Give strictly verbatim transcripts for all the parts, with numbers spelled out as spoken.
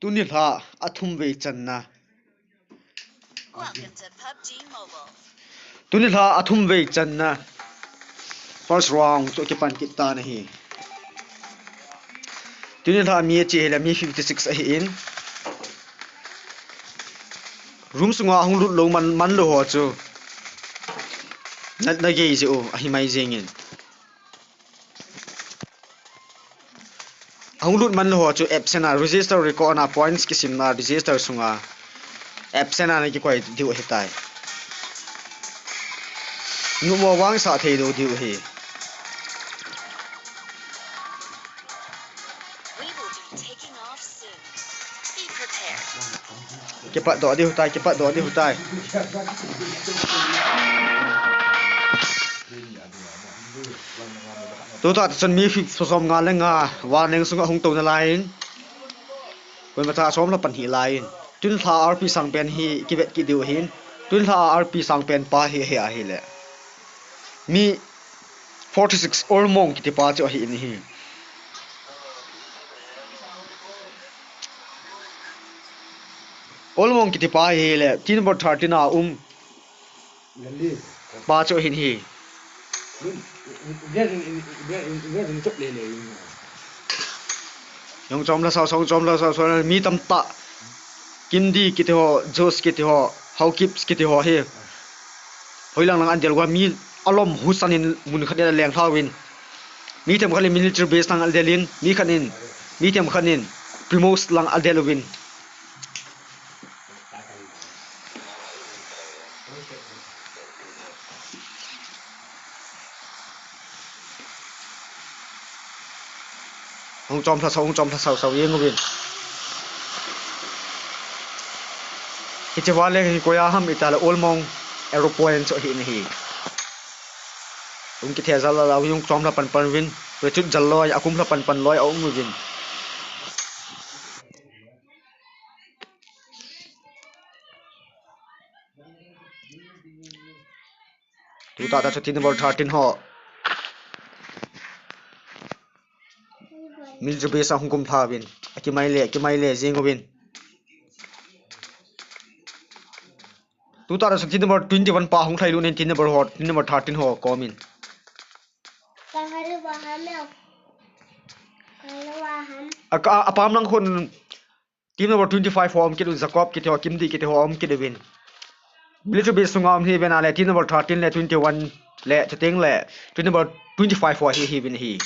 Tuni lha a thum vei channa. Welcome to PUBG Mobile. Tuni lha a thum vei channa. First round chu kipan kit tan ahi. Tuni lha mi ache hile mi fifty six ahin. Room sunga hung lut lou man, man lou ho chu. Na, na gei jeh u ahi mai jengin. Ahung lut man lou ho chu absent a register record na points kisimna register sunga absent a na kikoi diu ahitai. Numo vang sa thei lou diu ahi. We will be taking off soon. Be prepared. Kipat doh diu tai, kipat doh diu tai. Tuta chun mi fifty som nga le nga, warning sunga hung tou nalaiyin. Koima cha som lha pan hi laiyin. Tun lha R P sang pen hi kivet kit diu ahin. Tun lha R P sang pen pa hi, hi ahile. Mi forty six Olmong kiti pa chu ahi in hi. Olmong kiti pa hi le, team number thirteen a um. Pa chu hin hi. Jong chom la sao, chom la sao, sao, mi tamtah. Kimdi kiti ho, Josh kiti ho, Haukips kiti ho hi. Hoilang lang an del uva mi alom husan in mun khat in aleng lhauvin. Mi themkhat in military base lang adel in, mi khat in, mi themkhat in Primos lang adel uvin. Hung chom lha sao, hung chom lha sao sao jeng uvin. Hiche vale hi koiya ham itile Olmong Aero Point chu ahi in hi. Hung kithe jal la la hung chom lha pan pan uvin. Rechut jal loi, akum lha pan pan loi aum uvin. Tuta ta chu team number thirteen ho. Military base a hung kum lha uvin. Akimai le, akimai le, jeng uvin. Tuta ta chu team number twenty-one pa hung lhai lut in team number ho, team number thirteen ho komin. Aka, apam lang khun Team number twenty-five ho um kit uvin, Jacob kiti ho, Kimdi kiti ho um kit uvin. Military base sunga um hi uvin ahile, team number thirteen le twenty-one le, chuteng le, team number twenty-five ho hi, hi uvin hi.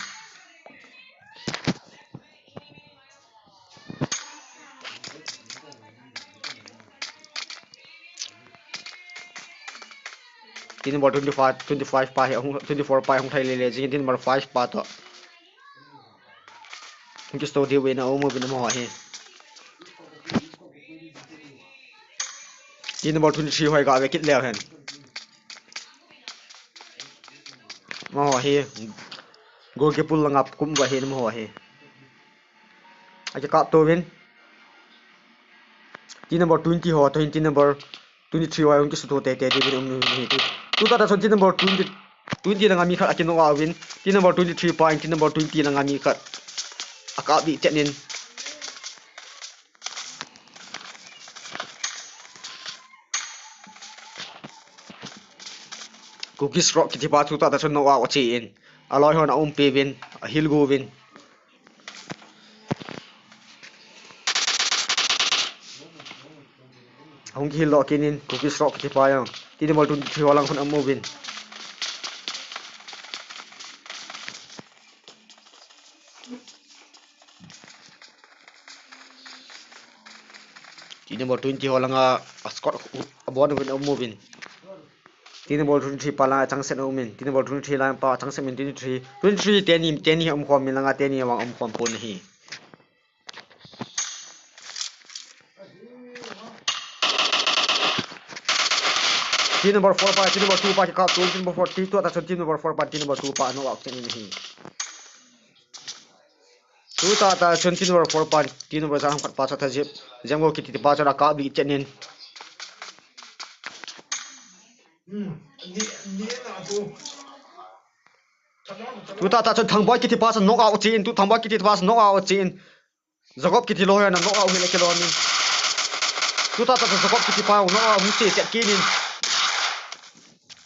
Team number twenty-five, twenty-five pa hi, ahung, twenty-four pa hi ahung lhai le le jing, team number five pa toh. Hung kisto diu vin aum uvin amaho hi. Team number twenty-three ho hi gave kit leu hen. Amaho hi. Goal kipul langa kum uva hi amaho hi. Akikap to uvin. Team number twenty ho toh hin team number twenty-three ho hi hung kisuto tei tei diu vin um hi. Tuta ta chun team number twenty, twenty langa mi khat aki knock out uvin. Team number twenty-three pa in team number twenty langa mi khat akap dih chet in. Cookies Rock kiti pa tuta ta chun knock out ache in. Aloi hon aumpi uvin, ahil gu uvin. Ahung kihil doh kit in, Cookies Rock kiti pa jong. Team number twenty-three ho lang khun aum uvin. Team number twenty ho langa, a squad, abon uvin, aum uvin. Team number twenty-three pa langa changset aumin, team number twenty-three lang pa changset min twenty-three, twenty-three teni, teni aum khom min langa teni vang aum khom pon ahi. Team number four pa, team number two pa kikap to, team number four, team two ta chun team number four pa, team number two pa knock out chet in ahi. Tuta ta chun team number four pa, team number jan khat pa chu ta jep. Jemgo kiti pa chu akap dih chet in. Tuta ta chun Thangboi kiti pa chu knock out chet in, tu Thangboi kiti pa chu knock out chet in. Jacob kiti lou hi ana knock out hile kilom in. Tuta tah Jacob kiti pa knock out hung che chet kit in.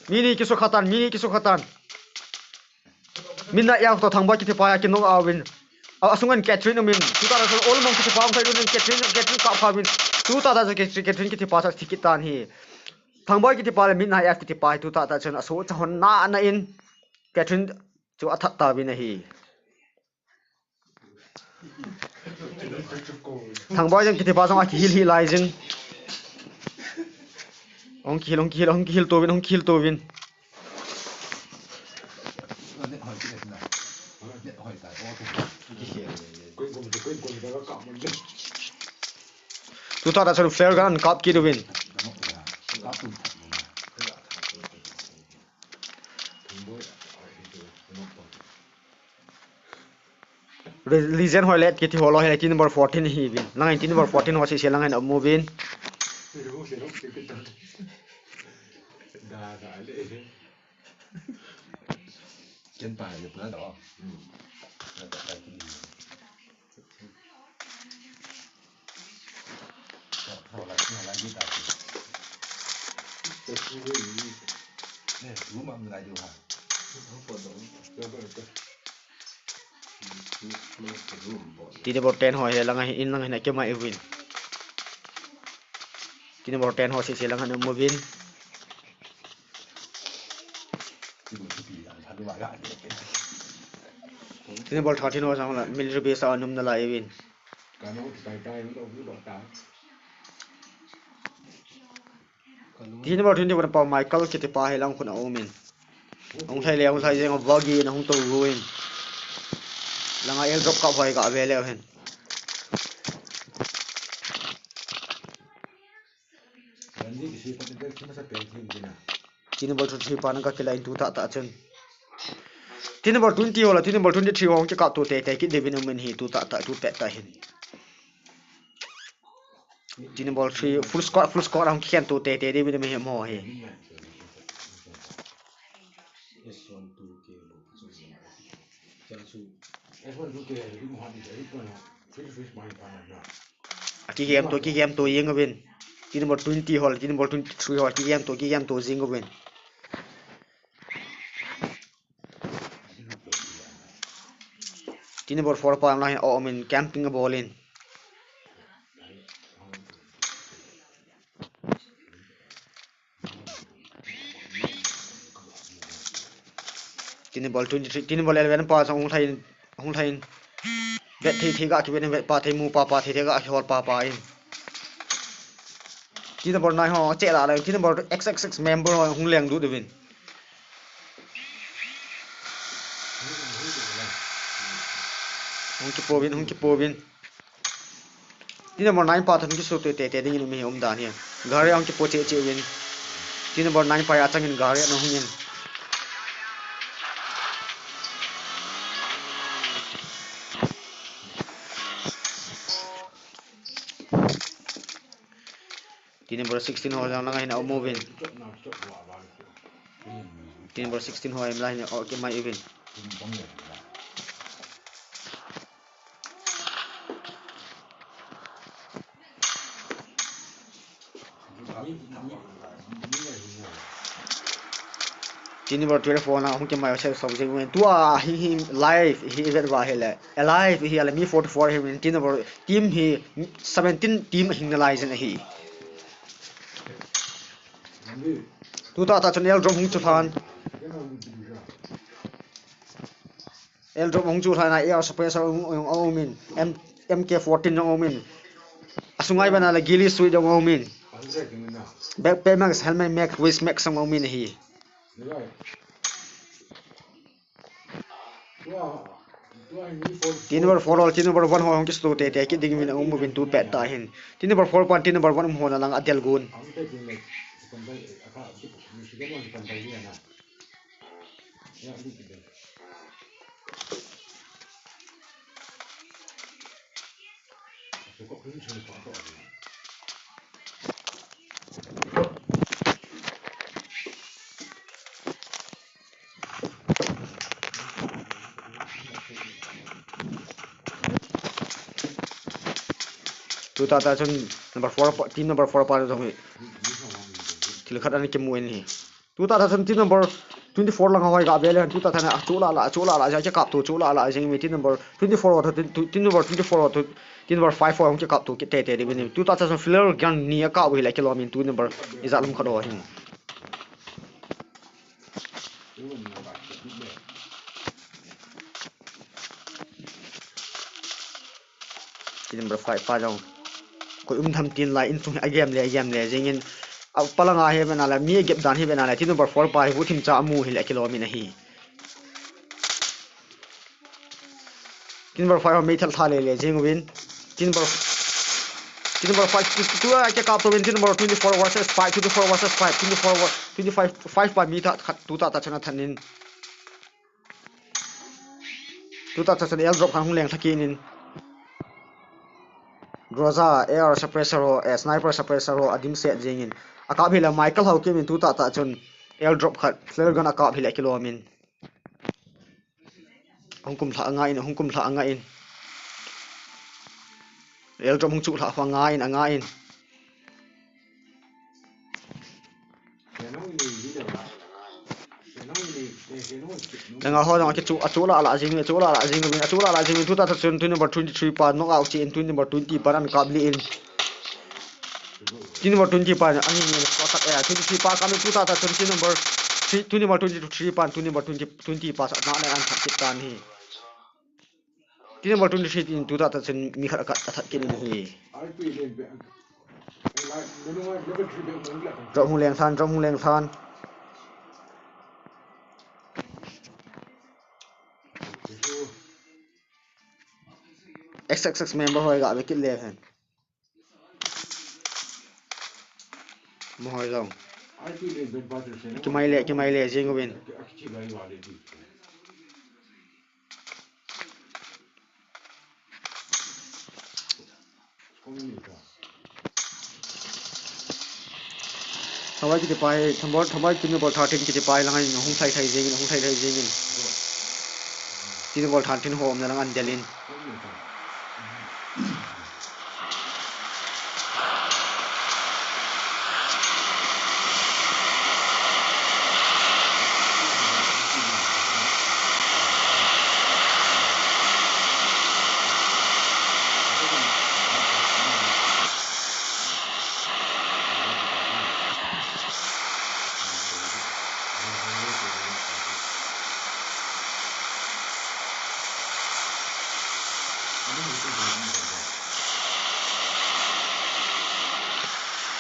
Mi ni kisukha tan, mi ni kisukha tan. Midnight Elf toh Thangboi kiti pa a ki knock out in. A, asunga Catherine um in. Tuta tah Olmong kiti pa hung thei in Catherine, Catherine kap pha in. Tuta tah Catherine, Catherine kiti pa sa thi kit tan ahi. Thangboi kiti pa le Midnight Elf kiti pa hi tuta tah chun asoh cha hon na na in. Catherine chu athat ta vin ahi. Thangboi jong kiti pa jong akihil hih lai jing. Hung kihil, hung kihil, hung kihil tou vin, hung kihil tou vin. Tuta tah chun flare gun kap kit uvin. Re-, Legend ho le kiti ho lou hi le team number fourteen hi vin. Lang in team number fourteen ho sese lang in amu vin. Ken pa le pula do. Team number ten ho hi lang in lang in akimai uvin. Team number ten ho sese lang in amu vin. Team number thirteen ho jong la military base a um nalai uvin. Team number twenty-one pa Michael kiti pa hi lang khun a um in. Hung lhai le, hung lhai jeng a vagi na hung tou ruin. Langa airdrop kap hoi kave leu hen. Team number twenty-three pa na kakilai in tuta tah chun. Team number twenty ho la, team number twenty-three ho hung kikap tou teitei kit diuvin um in ahi tuta tah, tu pet tah hin. Team number three, full squad, full squad hung kikhen tou teitei diuvin um in ahi mo hi. Akigem tou, kigem tou jing uvin. Team number twenty ho la, team number twenty-three ho, kigem tou, kigem tou jing uvin. Team number four pa lang hin aum in camping abol in. Team number twenty-three, team number eleven pa jong hung lhai in, hung lhai in. Vet thei thei ga kivet in, vet pa thei, mu pa pa thei thei ga kihol pa pa in. Team number nine ho che la la, team number X X X member ho hung leng du diuvin. Hung kipo uvin, hung kipo uvin. Team number nine pa toh hung kiso teitei ding in um hi um dan hi. Gari hung kipo cheh cheh uvin. Team number nine pa a chang in gari ana hung in. Team number sixteen ho jong lang hin aum uvin. Team number sixteen ho jong lang hin akimai uvin. Team number twelve ho na hung kimai se song jing uvin. Tua hi hi live hi event va hi le. Alive hi le mi forty-four hi uvin. Team number team hi seventeen team hing nalai jin ahi. Tuta tah chun airdrop hung chu lhan. Airdrop hung chu lhan a air suppressor hung, hung, hung um in. M-, M K fourteen hung um in. Asunga iban a le ghillie suit hung um in. Backpack mask, helmet mask, waist mask hung um in ahi. Team number four ho, team number one ho hung kisto teitei kit ding uvin aum uvin tu pet tah hin. Team number four pan team number one um ho na lang adel gun. Tuta ta chun number four pa, team number four pa jong hi thil khat ana kimu in ahi. Tuta ta chun team number twenty-four lang hoi ga ve le, tuta ta na chu la la, chu la la ja ke kap tu, chu la la jing mi team number twenty-four ho, team number twenty-four ho, team number five ho hung ke kap tu kit tete di ni. Tuta ta chun flare gun ni a kap hi le kilom in team number ijat lam khat ho hin. Team number five pa jong koi um tham tin lai in chung a game le, a game le jing in a palang a hi ve na le, mi a gap dan hi ve na le, team number four pa hi hu thim cha amu hi le kilom in ahi. Team number five ho mei thal tha le le jing uvin. Team number, team number five, tu, tu, tu, a ke kap to uvin, team number twenty-four versus five, twenty-four versus five, twenty-four, twenty-five, five pa mi tha khat, tuta ta chun a than in. Tuta ta chun airdrop khan hung leng tha kit in. Groza, A R suppressor ho, eh, sniper suppressor ho, a dim set jing in. A kap hi le Michael Haukim in tuta ta chun airdrop khat, flare gun a kap hi le kilom in. Hung kum lha a nga in, hung kum lha a nga in. Airdrop hung chu lha a nga in, a nga in. Nanga ho nanga ke chu, a chu la la jing, a chu la la jing, a chu la la jing, tuta ta chun team number twenty-three pa knock out chi in, team number twenty pa an kap li in. Team number twenty pa, ahi ni, pa kat, eh, twenty-three pa kap in tuta ta chun team number three, team number twenty-three pa, team number twenty, twenty pa sa na le an that kit tan ahi. Team number twenty-three in tuta ta chun mi khat a kap a that kit in ahi. Drop hung leng than, drop hung leng than. X X X member hoi ga ve kit le hen. Mo hoi jong. Kimai le, kimai le jing uvin. Thambai kiti pa hi, Thambai, Thambai team number thirteen kiti pa hi lang in hung thai thai jing in, hung thai thai jing in. Team number thirteen ho umna lang an del in.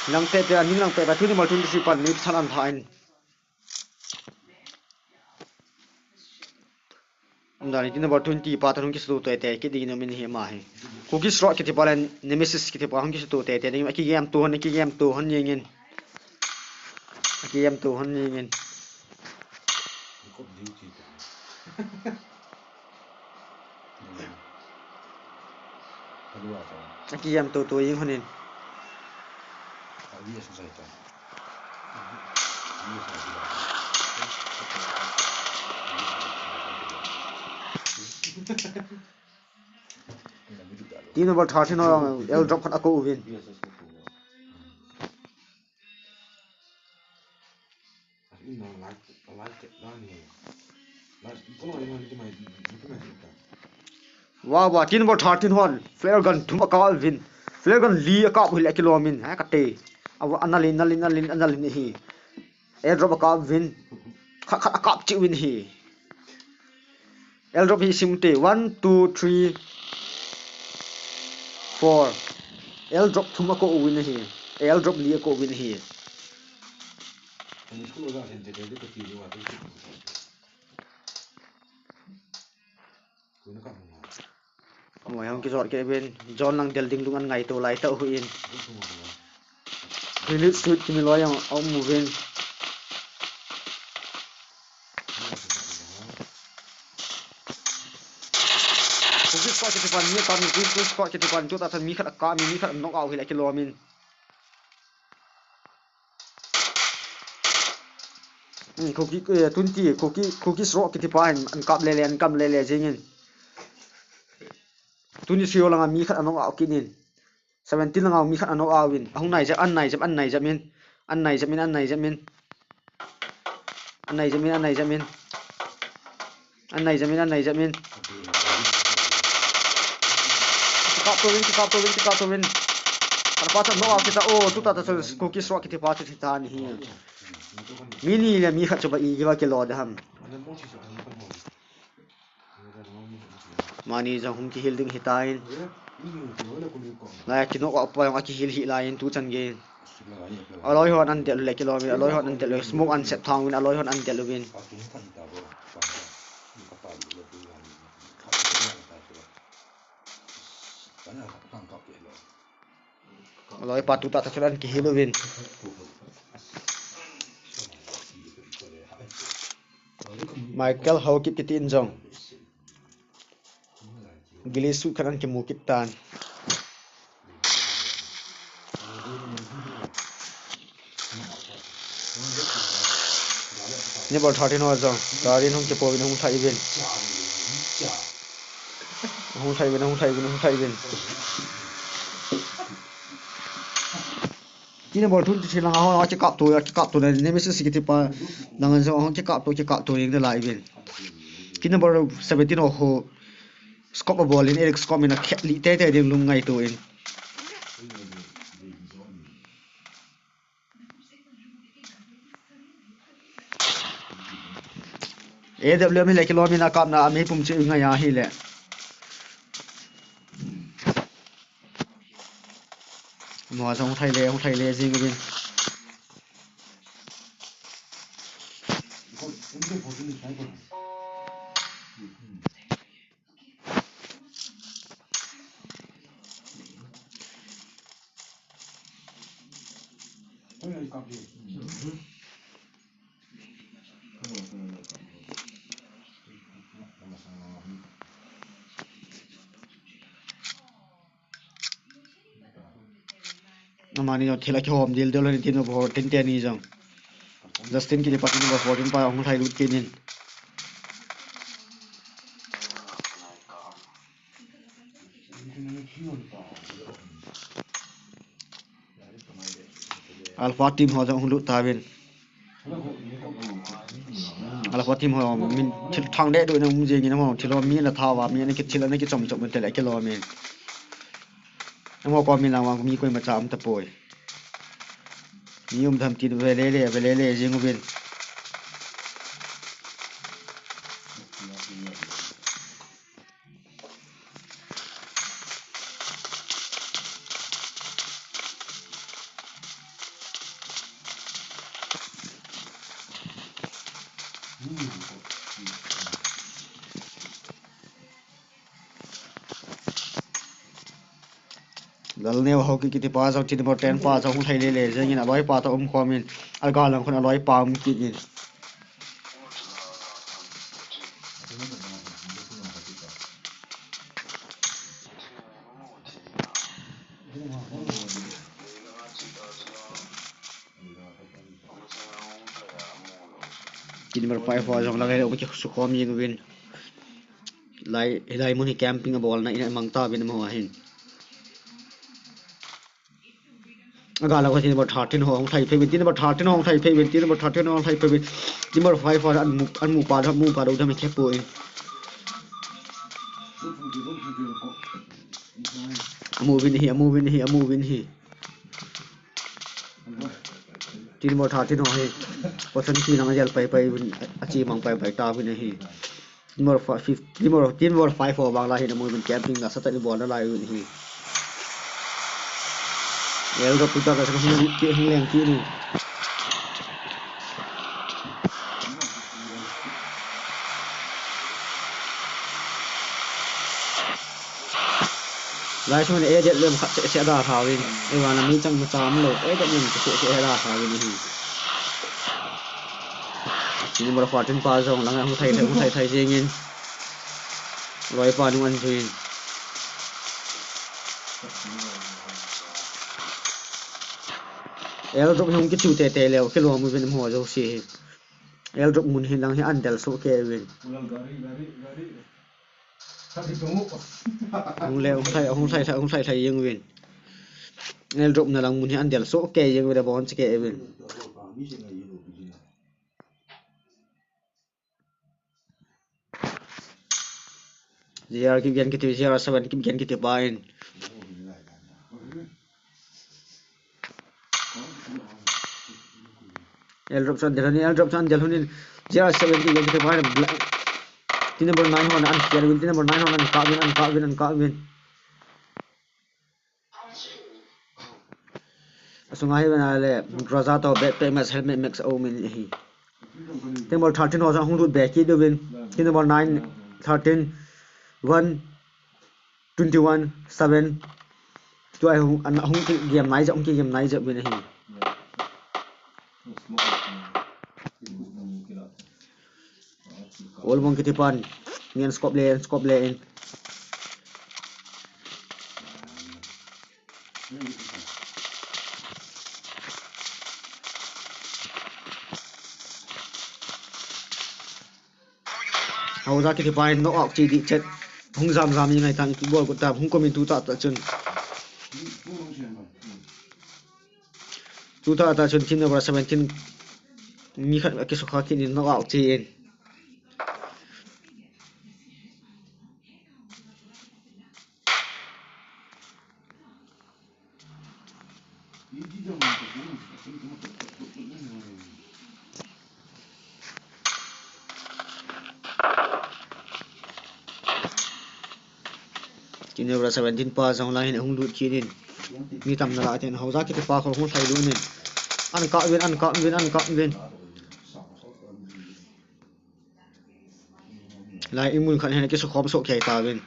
Lang tete, ani lang tete, team number twenty-three pan ni than an tha in. Umdan in team number twenty pa ta hung kisuto tete, kiding in um in ahi ama hi. Cookies Rock kiti pa le Nemesis kiti pa hung kisuto tete, ding a kigem to hon, kigem to hon jing in. A kigem to hon jing in. A kigem to to jing hon in. Team number thirteen ho airdrop khat a ko uvin. Wow, wow, team number thirteen hon flare gun thum a kap uvin. Flare gun li a kap u hi le kilom in. Ha, kate. Awa, ana lin, ana lin, ana lin, ana lin ahi. Airdrop a kap uvin. Khat, khat a kap cheh uvin ahi. Airdrop hi sim u hite, one, two, three, four. Airdrop thum a ko uvin ahi. Airdrop li a ko uvin ahi. Amoi hung kijot kei uvin, zone lang del ding lung an ngaito lai tah u ahin. Grenade suit kimi loi jong a um uvin. Cookies Rock kiti pan mi a kap in, Cookies Rock kiti pan tu tah chan mi khat a kap in, mi khat a knock out hi le kilom in. Hmm, Cookie, eh, twenty, Cookie, Cookies Rock kiti pa hin an kap lele, an kap lele jing in. Twenty-three ho langa mi khat a knock out kit in. Seventeen langa mi khat a knock out in. Ahung nai jep, an nai jep, an nai jep in. An nai jep in, an nai jep in. An nai jep in, an nai jep in. An nai jep in, an nai jep in. Kikap tou vin, kikap tou vin, kikap tou vin. Khat pa chu knock out kit ta, oh, tuta ta chu Kuki Sword kiti pa chu thi tan ahi. Mi ni le mi khat chu ba i kiva kilo de ham. Mani jong hung kihil ding hitan. Lai a ki knock out pa jong akihil hih laiyin tuchan gei. Aloi hon an del le kilom in, aloi hon an del le, smoke an set thang uvin, aloi hon an del uvin. Aloi pa tuta ta chun an kihil uvin. Michael Haokip kiti in jong. Gili suit khat an kimu kit tan. Number thirteen ho jong. Thirteen hung kipo uvin hung thai uvin. Hung thai uvin, hung thai uvin, hung thai uvin. Team number twenty-three langa ho, akikap tou, akikap tou na, Nemesis kiti pa, langa jong, akikap tou, kikap tou, jing de lai uvin. Team number seventeen ho, ho, scope abol in, Eric scope in akhet lih teitei ding lungngai tou in. A W M hi le kilom in akapna, ameipum chu ngai ahi le. Mo jong hung thai le, hung thai le jing uvin. Amani jong thil akihom dildel lhon in tin, fourteen teni jong. Justin kiti pa tin, fourteen pa hung lhai lut kit in. Alpha team ho jong hung lut tauvin. Alpha team ho min thil thang deh deh in um jing in, amaho thil ho mi ana tha uva, mi ana ki thil ana kichom chom in tele kilom in. Amaho kom in lang vang mi koima cha um tapoi. Mi um tham tin ve le le, ve le le jing uvin. Lalneo Haokip kiti pa jong, team number ten pa jong hung lhai le le jeng in, aloi pa toh um khom in, agal lang khun aloi pa um kit in. Team number five ho jong lang le um kisukhom jing uvin. Lai, hilai mun hi camping abolna in amang tauvin amaho hin. Agal a team number thirteen ho hung lhai phei uvin, team number thirteen ho hung lhai phei uvin, team number thirteen ho hung lhai phei uvin. Team number five ho an mu, an mu pa, an mu pa dou dam khe poi. Amu uvin ahi, amu uvin ahi, amu uvin ahi. Team number thirteen ho hi. Position ki nang ajal pai pai uvin, achi mang pai pai tauvin ahi. Team number five, fif-, team number, team number five ho vang lai hin amu uvin, camping nasatah in abolna lai uvin ahi. Airdrop tuta ka sa hung ki, hung leng ki ni. Lai chun A W M khat seh seh ada thauvin. Eivana meichang macham lou. A W M seh seh ada thauvin ahi. Team number fourteen pa jong lang hung thai thai, hung thai thai jeng in. Loi pa nung an jui in. Airdrop hung kichu tete leu, kilom uvin amaho jouse hi. Airdrop mun hi lang hi an del soh kei uvin. Hung le, hung lhai, hung lhai, hung lhai, hung lhai jeng uvin. Airdrop na lang mun hi an del soh kei jeng uvin, abon che kei uvin. J R Kipgen kiti, J R seven Kipgen kiti pa in. Airdrop chu an del un, airdrop chu an del un in. J R seven Kipgen kiti pa in. Bla-, team number nine hon an kial uvin, team number nine hon an kap uvin, an kap uvin, an kap uvin. Asunga hi vena le, Graza to, backpack max, helmet max a um in ahi. Team number thirteen ho jong hung lut be kit uvin. Team number nine, thirteen, one, twenty-one, seven. Tua hung, an, hung kigem nai jep, hung kigem nai jep uvin ahi. Olmong kiti pan, ngen scope le, scope le in. Hauja kiti pa in knock out chi di chet. Hung jam jam ni ngai tan tu bol ko ta hung komin tu ta ta chun. Tu ta ta chun team number seventeen mi khat kisukha kit in knock out chi in. Team number seventeen pa jong lai hin hung lut kit in. Mi tam na la ten Hauja kiti pa kho hung lhai lut in. An kap uvin, an kap uvin, an kap uvin. Lai in mun khat hin kisu khom soh kei ta uvin.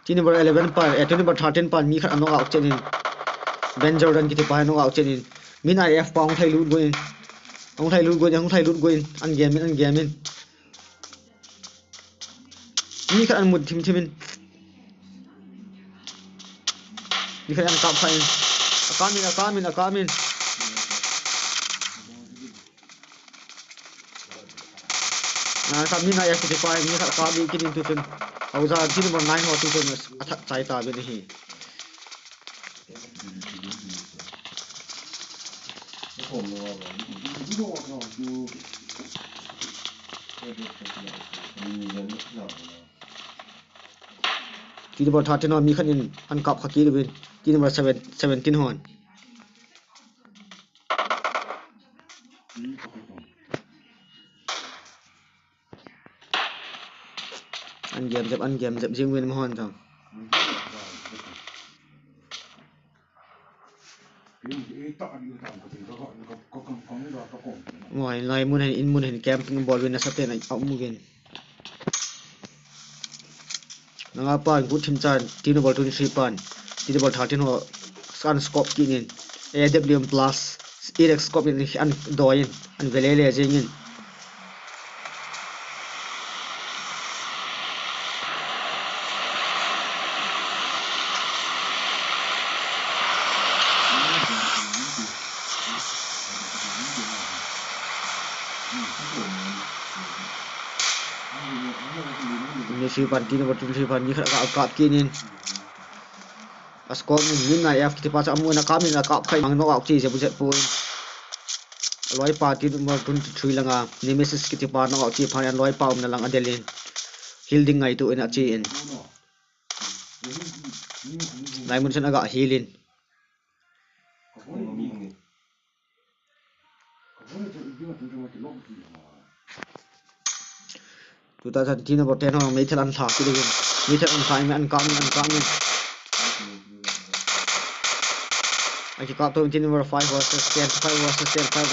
Team number eleven pan, eh, team number thirteen pan mi khat a knock out chen in. Ben Jordan kiti pa knock out chen in. Min I F pa hung lhai lut go in. Hung lhai lut go in, hung lhai lut go in. An gem in, an gem in. Mi khat an mut thim thim in. Mi khat an kap kha in. A kap in, a kap in, a kap in. Na kap in, a ya kiti pa in, mi khat kap in kit in tu chun. Hauja team number nine ho tu chun a that chai ta uvin ahi. Team number thirteen hon mi khat in an kap kha kit uvin. Team number seven, seventeen hon. An gem jep, an gem jep jing uvin amahon jong. Moi, lai mun hin, in mun hin camping bol uvin, nasa ten a um uvin. Nanga pan, good team chan, team number twenty-three pan, team number thirteen ho, scan scope kit in, A W M plus, Irex scope in, an doi in, an velele jing in. Ni si pan team number twenty-three pan ni khat ka kap kit in. A scope min, min na F kiti pa cha amu na kap in a kap khai mang knock out chi jep jep poi. Loi pa team number twenty-three langa Nemesis kiti pa knock out chi phan loi pa umna lang a del in. Heal ding ngaitu in a chi in. Lai mun chan a ga heal in. Tuta chan team number ten ho meithal an lha kit uvin. Meithal an lha in an kap in, an kap in. Aki kap to team number five versus ten, five versus ten, five.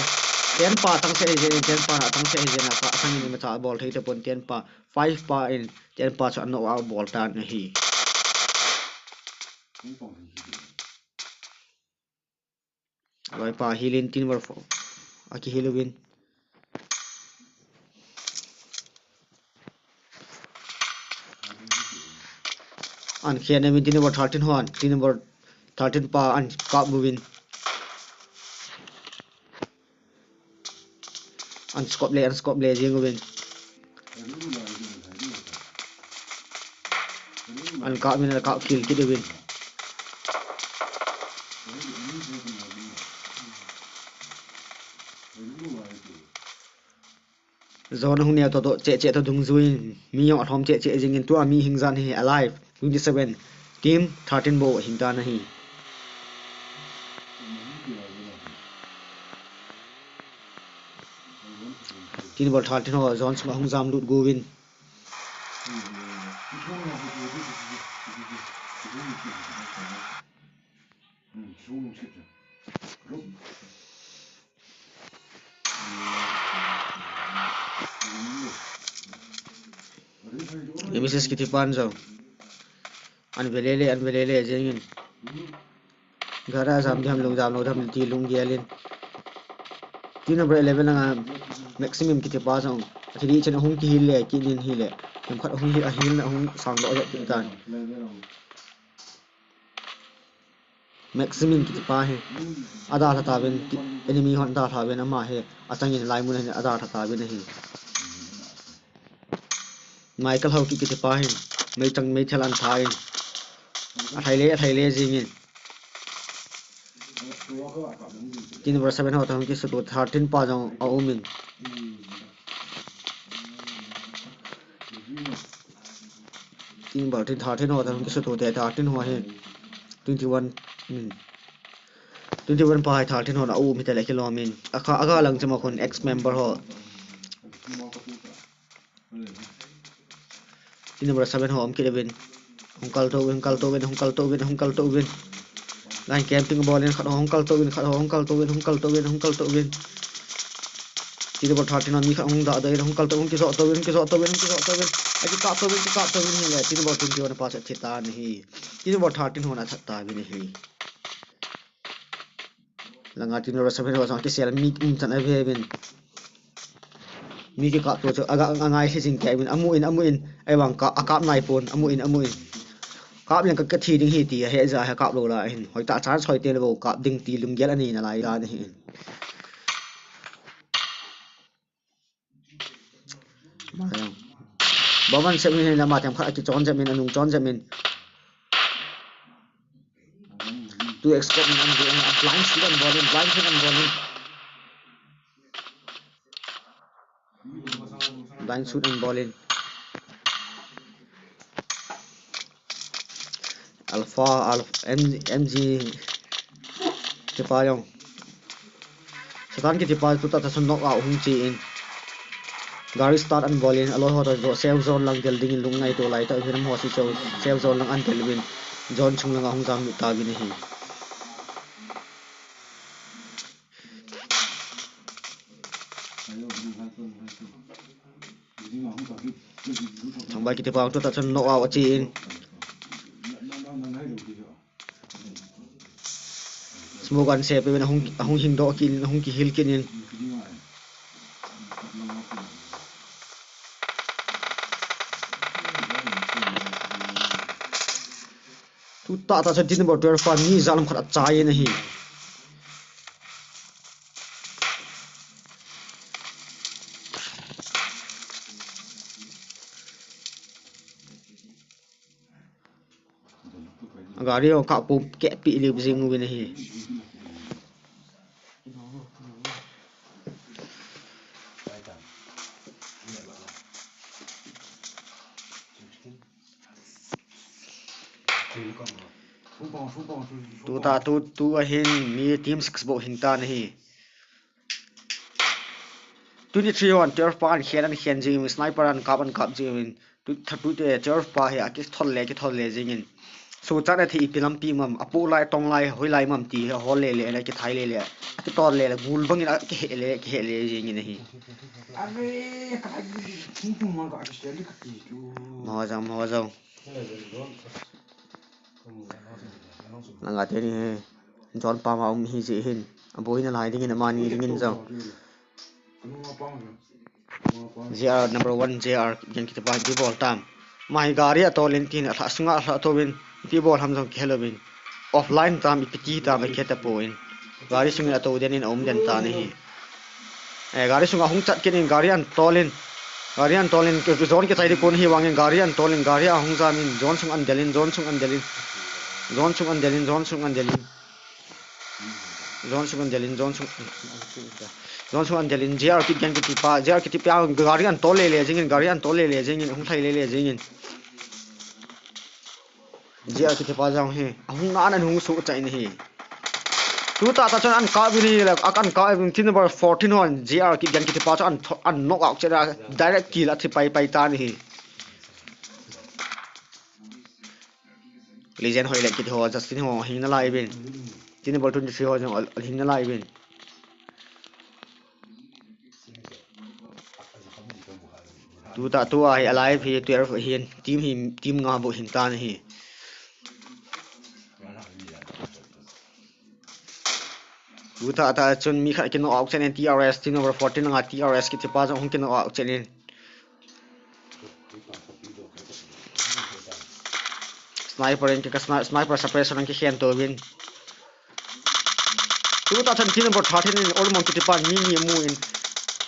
Ten pa tang se hi jeng, ten pa na tang se hi jeng a pa tang in ma cha bol thei ta pon ten pa, five pa in, ten pa cha knock out bol tan ahi. Loi pa heal in team number four. Aki heal uvin. An khen uvin team number thirteen hon. Team number thirteen pa an kap uvin. An scope le, an scope le jing uvin. An kap uvin, an kap kill kit uvin. Zone ahung neo toh toh cheh cheh toh dungjuiyin mi jong alhom cheh cheh jingin tua mi hing jan hi alive twenty seven, team thirteen bou hing tan ahi. Team number thirteen ho zone sunga hung jam lut uvin. Nemesis kiti pan jong an ve lele, an ve lele jingin. Gara jam ding ham, lung jam lou ding ham ti lung gelin. Team number eleven langa Maximum kiti pa jong athi ding chen ahung kihil le, kinin hile. Themkhat ahung hi, ahilna ahung sang doh jep kit tan. Maximum kiti pa hi adalha tauvin, enemy hon adalha uvin, ama hi achangin laimun hin adalha tauvin ahi. Michael Haokip kiti pa hin meichang, meithal an tha in, athai le, athai le jingin. Team number seven ho toh hung kisuto thirteen pa jong aumin. Team number thirteen ho toh hung kisuto te thirteen ho hi twenty one, hmm. Twenty one pa hi thirteen hon aum hita le kilomin. Akha, aga lang chama khun ex member ho. Team number seven ho um kit uvin. Hung kal to uvin, hung kal to uvin, hung kal to uvin, hung kal to uvin. Line camping bol in khat ho hung kal to uvin, khat ho hung kal to uvin, hung kal to uvin, hung kal to uvin. Team number thirteen ho mi khat hung da da in, hung kal to, hung kijo to uvin, kijo to uvin, hung kijo to uvin. Aki kap to uvin, ki kap to uvin hile. Team number twenty one pa chu thi tan ahi. Team number thirteen hon athat tauvin ahi. Langa team number seven ho jong kisel mi um chan ave uvin. Mi kikap to chu aga, angai hi jing kei uvin. Amu in, amu in. Ahivang ka, akap nai pon. Amu in, amu in. Kap leng ka, ka thi ding hi ti ahe ja, ahe kap lou la hin. Hoitah chance hoi te le bou kap ding ti lunggel anei nalai dan ahi. Bomb an sep in, lama themkhat akichon jep in, anung chon jep in. Two X scope in an, an blind shoot an bol in, blind shoot an bol in. Blind shoot an bol in. Alpha, Alpha, M, M G kiti pa jong. Satan kiti pa tuta ta sun knock out hung chi in. Gari start an bol in, aloi ho toh safe zone lang del dingin lungngai to lai tah uvin, amaho si chu safe zone lang an del uvin. Zone chung langa hung jam lut tauvin ahi. Thangbai kiti pa tuta chun knock out achi in. Smoke an sepeuvin ahung, ahung hing doh kit in, ahung kihil kit in. Tuta ta chun team number twelve pa mi jalam khat achai in ahi. Gari ho kap pum keh pi liu jing uvin ahi. Tuta, tu, tu ahin mi team six bou hing tan ahi. Twenty three hon twelve pa an khen, an khen jing in, sniper an kap, an kap jing in. Tu, thirty two te twelve pa hi akithol le, kithol le jing in. Suchat a thi ipi lampi mam, apoh lai, tong lai, hoi lai mam ti hi ahol le le, le kithai le le. Akitol le le, gul bang in akiheh le, kiheh le jing in ahi. Mo jong, mo jong. Langa teni hi. Zone pa ma um hi jeh hin. Aboi nalai dingin amani dingin jong. J R number one, J R, gen kiti pa, ipi bol tam. Ama hi gari atol in tin, alha sunga alha tou in, ipi bol ham jong kihel uvin. Offline tam, ipi ti tam, akiheta pon. Gari sungin atou den in, aum den tan ahi. Eh, gari sunga hung chat kit in, gari an tol in. Gari an tol in, zone kichai ding kon ahi vangin, gari an tol in, gari ahung jam in, zone sung an del in, zone sung an del in. Zone sung an del in, zone sung an del in. Zone sung an delin, zone sung, zone sung an delin, J R kit gen kiti pa, J R kiti pa, gari an tol lele jingin, gari an tol lele jingin, ahung lhai lele jingin. J R kiti pa jong hi, ahung na an hung su chai ni hi. Tu ta ta chun an ka vin hi la, a kan ka vin team number fourteen hon, J R kit gen kiti pa chu an tho-, an knock out chera, direct kill a thi pai pai ta ni hi. Legend hoi le kiti ho, Justin ho, hing na lai vin. Team number twenty-three ho jong, al-, hing na lai vin. Tu ta tu a hi alive hi twelve hi team hi, team nga bou hin tan hi. Tu ta ta chun mi khat ki knock out chen in T R S, team number fourteen nga T R S kiti pa jong hung ki knock out chen in. Sniper in ka sni-, sniper suppressor in ki khen to vin. Tu ta chan team number thirteen in Olmong kiti pan mi ni mu in.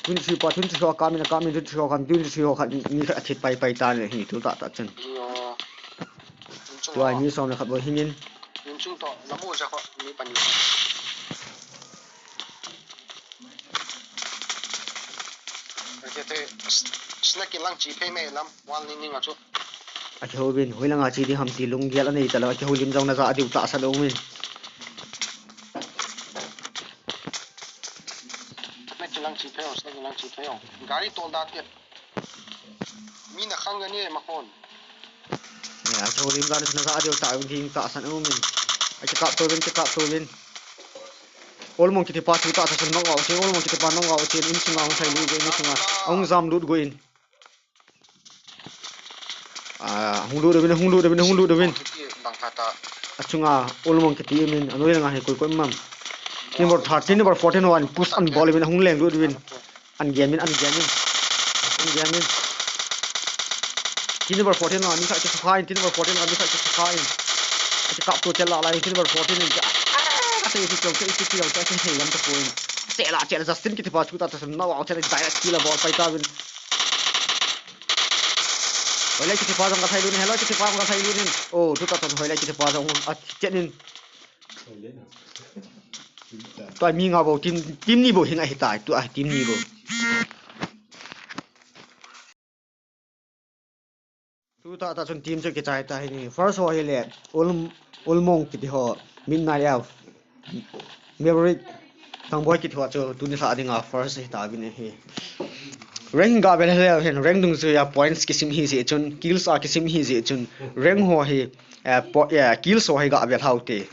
Twenty-three pa, twenty-three ho kam in, kam in, twenty-three ho kam, twenty-three ho khat mi khat a thi pai pai tan hi tu ta ta chan. Yo. Tu a mi som le khat bou hing in. Min chung to, la mu ja ko, mi pani. Ake te, s-, snack in lang chi phei me lam, wal ning ning a chu. A kihou vin, hoi langa chi di ham ti lunggel a nei ta lo, a kihou lim jong na ja a diu ta sa lo min. Snack in lang chi phei o, snack in lang chi phei o. Gari tol da te. Mi na khang ani ma kon. Ya, a kihou lim jong na ja a diu ta vin, ding ta san u min. A kikap to vin, kikap to vin. Olmong kiti pa tu ta ta san knock out, Olmong kiti pa knock out, in sunga hung thai lu, in sunga. Ahung jam lut go in. Ah, hung lut vin, hung lut vin, hung lut vin. Bang khat a. A chunga Olmong kiti min, anoi langa hi koi koi mam. Number thirteen, number fourteen ho an push an bol vin, hung leng lut vin. An gen min, an gen min. An gen min. Team number fourteen ho mi khat ki sukha in, team number fourteen ho mi khat ki sukha in. A ki kap to chel la lai, team number fourteen in. Ah, ka sei si chong, sei si chong, sei si lam ta ko in. Chela, chela, Justin kiti pa chu ta ta san, knock out chela, direct kill a bol pai ta vin. Hoilai kiti pa jong ka thai lu ni, hello kiti pa jong ka thai lu ni. Oh, tu ta ta hoilai kiti pa jong a chen in. Tua mi nga bou, team, team ni bou hing ahi tai, tua team ni bou. Tu ta ta chun team chu kichai ta hi ni. First ho hi le, Ul-, Ulmong kiti ho, Midnight Elf, Maverick, Thangboi kiti ho chu tuni lha dinga first hi ta vin hi. Rank ga vel he hin, rank dung chu ya points kisim hi jeh chun, kills a kisim hi jeh chun, rank ho hi, eh, po-, eh, kills ho hi ga vel hau te.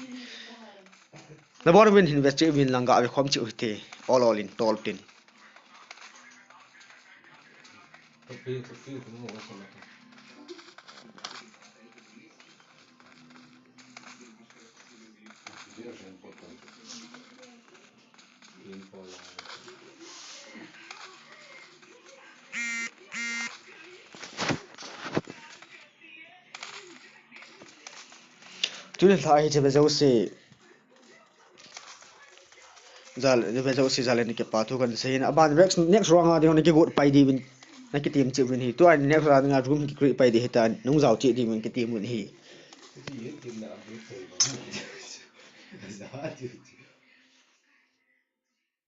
Na bor vin hin ve che vin lang ga ve khom che u te. All all in tol tin. Tuni lha hi che ve jouse. Jal, ve jouse jal in kipa thu kan sei in. Aban next, next round a ding hon kigot pai diuvin. Na kitim cheh uvin hi. Tua next round a room ki create pai di hitan. Nung jao cheh diuvin kitim uvin hi.